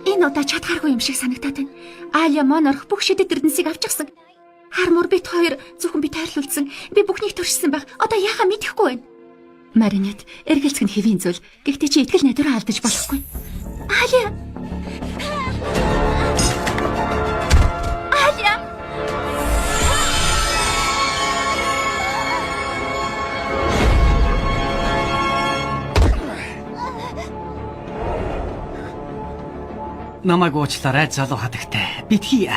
Энэ удаа чадхааргүй юм шиг санагдаад байна. Аля Монарх бүх шидэт эрдэнсийг авчихсан. Хар мөр бит хоёр зөвхөн би тайрлуулсан. Би бүхнийг төршсөн байх. Одоо яхаа мэдэхгүй байна. Маринет, эргэлзэх нь хэвийн зүйл. Гэхдээ чи итгэл найдвараа алдаж болохгүй. Аля. Аля. Намайг уучлаарай залуу хатагтай. Битгий.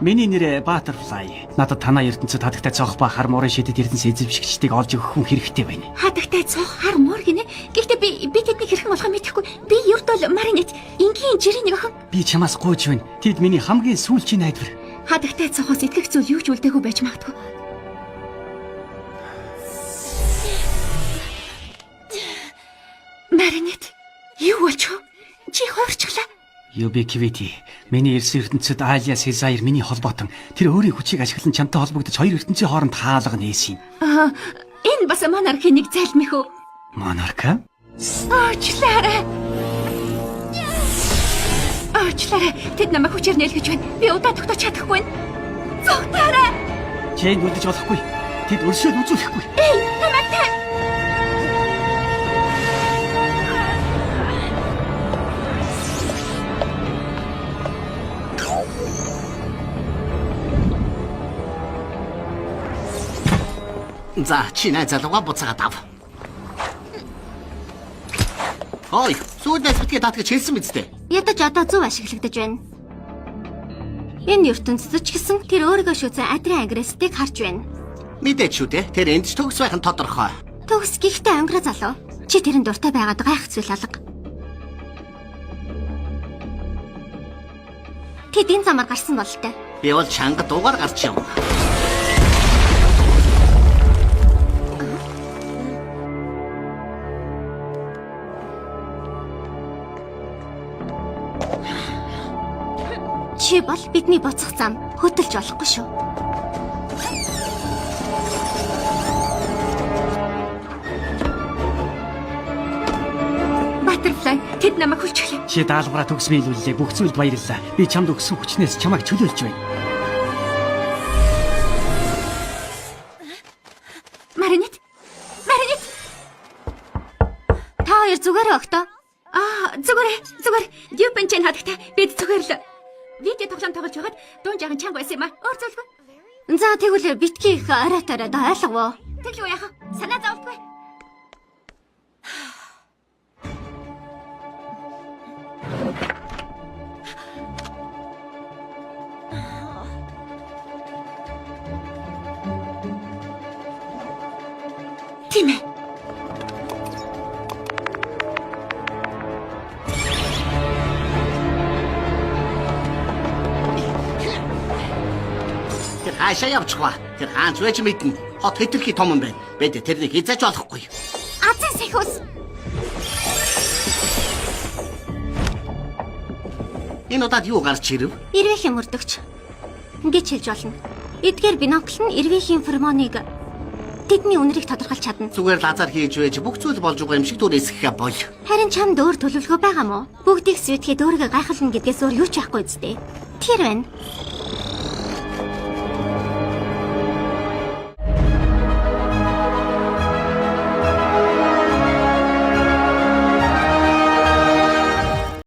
Миний нэр Butterfly. Надад танаа ертөнцид хатагтай цонх ба хар муурын шидэт эрдэнэс эзэмшигчдийг олж өгөх хүн хэрэгтэй байна. Хадагтай цонх хар муур гинэ. Гэхдээ би тэднийг хэрхэн болохыг мэдэхгүй. Би ерд бол Маринет, энгийн жирийн нэг охин. Би чамаас гуйж байна. Тэд миний хамгийн сүүлчийн найдвар. Хадагтай цонхоос итгэх зүйл юу ч үлдээгүй байж магадгүй. Маринет, юу болчих вэ? Чи хуурчлаа. Ubiquity. Миний ирсэн ертөнцид Alia Cesar миний холбоотон. Тэр өөрийн хүчийг ашиглан чамтай холбогдож хоёр ертөнцийн хооронд хаалга нээсэн юм. Аа, энэ бас монархийн нэг залмих үү? Монарка? Уучлаарай. Уучлаарай. Тэд намайг хүчээр нээлгэж байна. Би удаа тогтоож чадахгүй байна. Зогтоорой. Чи энд үлдэж болохгүй. Тэд өршөөл үзүүлэхгүй. Эй, намайг та. За, чи найз залуугаа буцаагаад ав. Ой, сүүлдээс битгий даатгаж хэлсэн биз дээ. Ядаж одоо зөв ашиглагдаж байна. Энэ ертөнцид ч гэсэн тэр өөрийгөө шүүцэн Адрийн агрессыг харж байна. Мэдээч шүү дээ. Тэр энд ч төгс байх нь тодорхой. Төгс гихтээ ангира залуу. Чи тэрэн дуртай байгаад гайх зүйл алга. Тэд энэ замаар гарсан бололтой. Би бол чанга дуугаар гарч явна. Чи бол бидний буцах зам хөтөлж болохгүй шүү. Butterfly, тэд намайг хүлчихлээ. Чи даалгавраа төгс биелүүллээ. Бүх зүйлд баярлалаа. Би чамд өгсөн хүчнээс чамайг чөлөөлж байна. Маринет. Маринет. Та хоёр зүгээр өгтөө. Аа, зүгээр, зүгээр. Дюпен ч хадагтай. Бид зүгээр л видео тоглоом тоглож байгаад дуун жаахан чанга байсан юм аа. Өөр зүйлгүй. За тэгвэл битгий их оройтараад ойлгов уу? Тэглүү яах вэ? Санаа зовлтгүй. Тийм ээ. Тэр хаашаа явчих вэ? Тэр хаанч байж мэднэ. Хот хэтэрхий том юм байна. Бид тэрнийг хизээж олохгүй. Азын сэхүс. Энэ удаад юу гарч ирэв? Ирвэхийн мөрдөгч гэж хэлж болно. Эдгээр бинокль нь ирвэхийн фермоныг тэдний үнэрийг тодорхойлж чадна. Зүгээр л азар хийж байж бүх зүйл болж байгаа юм шиг дүрээсэхээ бол. Харин чамд өөр төлөвлөгөө байгаа мó? Бүгдийг сүйтгэхэд өөрийгөө гайхуулна гэдгээс өөр юу ч байхгүй үстэй. Тэр байна.